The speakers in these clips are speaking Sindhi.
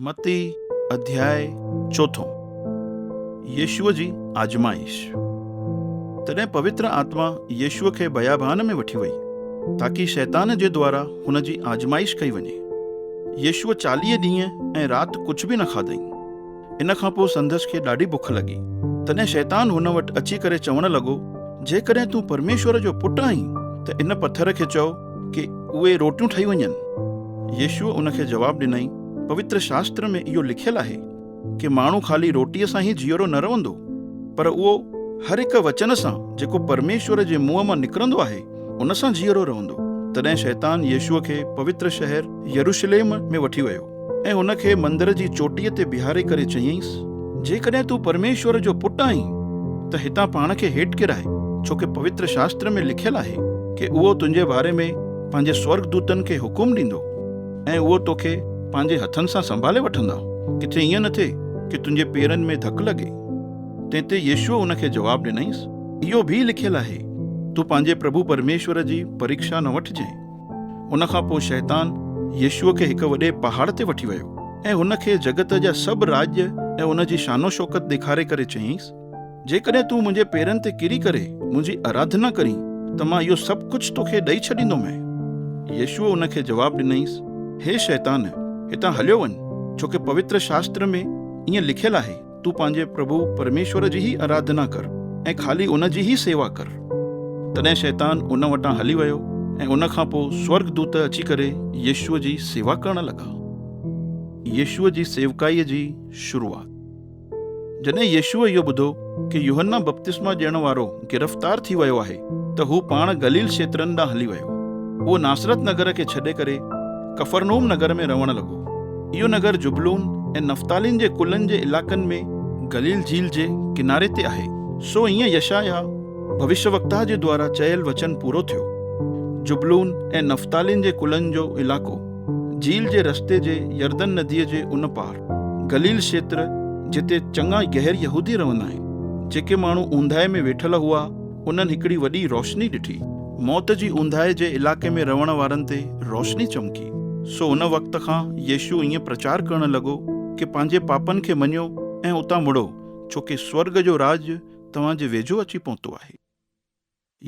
متي اڌياء چوٿون، يسوع جي آزمائش. تڏهن پوتر آتما يسوع کي بيابان ۾ وٺي وئي، تاڪي شيطان جي دوارا هن جي آزمائش ڪئي وڃي. يسوع 40 ڏينهن ۽ رات ڪجهه به نه کاڌائين. ان کان پوء سندس کي ڏاڍي بک لڳي. تڏهن شيطان هن وٽ اچي ڪري چوڻ لڳو، جيڪڏهن تون پرميشور جو پٽ آهين ته ان پٿر کي چئو ڪي اهي روٽيون ٺهي وڃن. يسوع ان کي جواب ڏنائين، پوتر شاستر ۾ اهو لکيل آهي ڪي ماڻهو خالي روٽيء سان ئي جيئرو نه رهندو، پر اهو هر هڪ وچن سان جيڪو پرميشور جي منهن مان نڪرندو آهي، ان سان جيئرو رهندو. تڏهن شيطان يسوع کي پوتر شهر يروشليم ۾ وٺي ويو ۽ هن کي مندر جي چوٽيء تي بيهاري ڪري چيائينس، جيڪڏهن تون پرميشور جو پٽ آهين ته هتان پاڻ کي هيٺ ڪيرائي، ڇو ڪي پوتر شاستر ۾ لکيل آهي ڪي اهو تنهنجي باري ۾ پنهنجي سورڳدوتن کي حڪم ڏيندو ۽ اهو توکي پنهنجي هٿن سان سنڀالي وٺندا، ڪٿي ائين نه ٿئي ڪي تنهنجي پيرن ۾ ڌڪ لڳي. تنهن تي يسوع ان کي جواب ڏنائينس، اهو به لکيل آهي، تون پنهنجي پرڀو پرميشور جي پريکشا نه وٺجانء. ان کان پوء شيطان يسوع کي هڪ وڏي پهاڙ تي وٺي ويو ۽ هن کي جڳت جا سڀ راڄ ۽ ان جي شان و شوڪت ڏيکاري ڪري چيائينس، جيڪڏهن تون منهنجي پيرن تي ڪري ڪري منهنجي آراڌنا ڪرين ته مان اهو سڀ ڪجهه توکي ڏئي ڇڏيندومانء. يسوع ان کي جواب ڏنائينس، هي شيطان، هتان هليو وڃ، ڇو ڪه پوتر شاستر ۾ ائين لکيل آهي، تون پنهنجي پرڀو پرميشور جي ئي آراڌنا ڪر ۽ خالي ان جي ئي سيوا ڪر. تڏهن شيطان ان وٽان هلي ويو ۽ ان کان پوء سورڳدوت اچي ڪري يسوع جي سيوا ڪرڻ لڳا. يسوع جي سيوڪائيء جي شروعات. جڏهن يسوع اهو ٻڌو ڪي يوحنا بپتسما ڏيڻ وارو گرفتار ٿي ويو آهي ته هو پاڻ گليل کيترن ڏانهن هلي ويو. اهو ناصرت نگر کي ڇڏي ڪري ڪفرنحوم نگر ۾ رهڻ لڳو. اهو نگر زبلون ۽ نفتالين جي ڪلن جي علائقن ۾ گليل جھيل جي ڪناري تي آهي. سو ائين يشعياه ڀوشيوڪتا جي دوارا چيل وچن پورو ٿيو، زبلون ۽ نفتالين جي ڪلن جو علائقو، جھيل جي رستي جي يردن نديء جي ان پار، گليل کيتر، جتي چڱا غير يهودي رهندا آهن. جيڪي ماڻهو اونداهي ۾ ويٺل هئا، انهن هڪڙي وڏي روشني ڏٺي. موت جي اونداهي جي علائقي ۾ رهڻ وارن تي روشني چمڪي. سو ان وقت کان يسوع ائين پرچار ڪرڻ لڳو ڪي پنهنجي پاپن کي مڃيو ۽ اتان مڙو، ڇو ڪي سورڳ جو راڄ توهان جي ويجهو اچي پهتو آهي.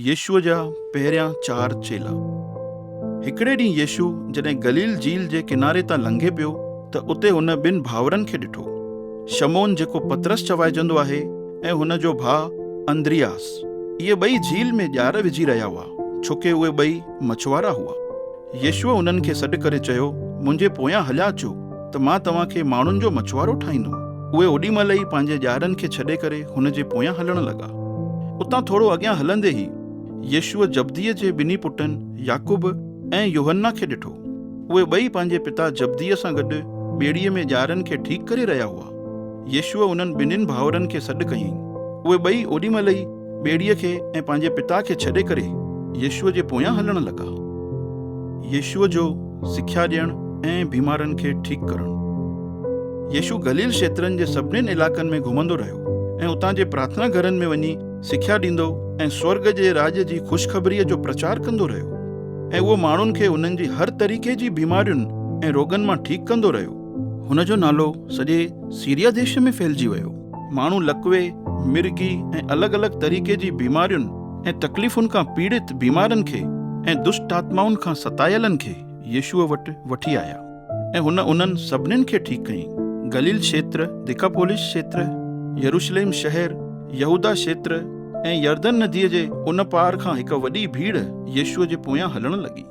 يسوع جا پهريان چار چيلا. هڪڙي ڏينهن يسوع جڏهن گليل جھيل جي ڪناري تان لنگهي پيو ته اتي هن ٻن ڀائرن کي ڏٺو، شمعون جيڪو پطرس چوائجندو آهي ۽ هن جو ڀاء اندرياس. اهي ٻئي جھيل ۾ ڄار وجھي رهيا هئا، ڇوڪه اهي ٻئي مڇوارا هئا. يسوع انهن کي سڏ ڪري چيو، منهنجي پويان هليا اچو ته مان توهان کي ماڻهن جو مڇوارو ٺاهيندم. اهي اوڏي مهل ئي پنهنجي ڄارن کي ڇڏي ڪري هن جي پويان هلڻ لڳا. اتان ٿورو اڳيان هلندي ئي يسوع زبديء جي ٻنهي پٽن يعقوب ۽ يوحنا کي ڏٺو. اهي ٻئي پنهنجي پتا زبديء سان گڏ ٻيڙيء ۾ ڄارن کي ٺيڪ ڪري رهيا هئا. يسوع انهن ٻنهين ڀائرن کي سڏ ڪيائين. اهي ٻئي اوڏي مهل ئي ٻيڙيء کي ۽ پنهنجي پتا کي ڇڏي ڪري يسوع جي پويان هلڻ لڳا. يسوع جو سکيا ڏيڻ ۽ بيمارن کي ٺيڪ ڪرڻ. يسوع گليل کيترن جي سڀنين علائقن ۾ گهمندو رهيو ۽ اتان جي پرارٿنا گهرن ۾ وڃي سکيا ڏيندو ۽ سورڳ جي راڄ جي خوشخبريء جو پرچار ڪندو رهيو ۽ اهو ماڻهن کي انهن جي هر طريقي جي بيمارين ۽ روڳن مان ٺيڪ ڪندو رهيو. هن جو نالو سڄي سيريا ديش ۾ ڦهلجي ويو. ماڻهو لقوي، مرگي ۽ الڳ الڳ طريقي جي بيمارين ۽ تڪليفن کان پيڙت بيمارن کي ۽ دشٽ آتمائن کان ستايلن کي يسوع وٽ وٺي آيا ۽ هن انهن سڀنين کي ٺيڪ ڪيائين. گليل کيتر، ديڪاپولس کيتر، يروشليم شهر، يهوداه کيتر ۽ يردن نديء جي ان پار کان هڪ وڏي ڀيڙ يسوع جي پويان هلڻ لڳي.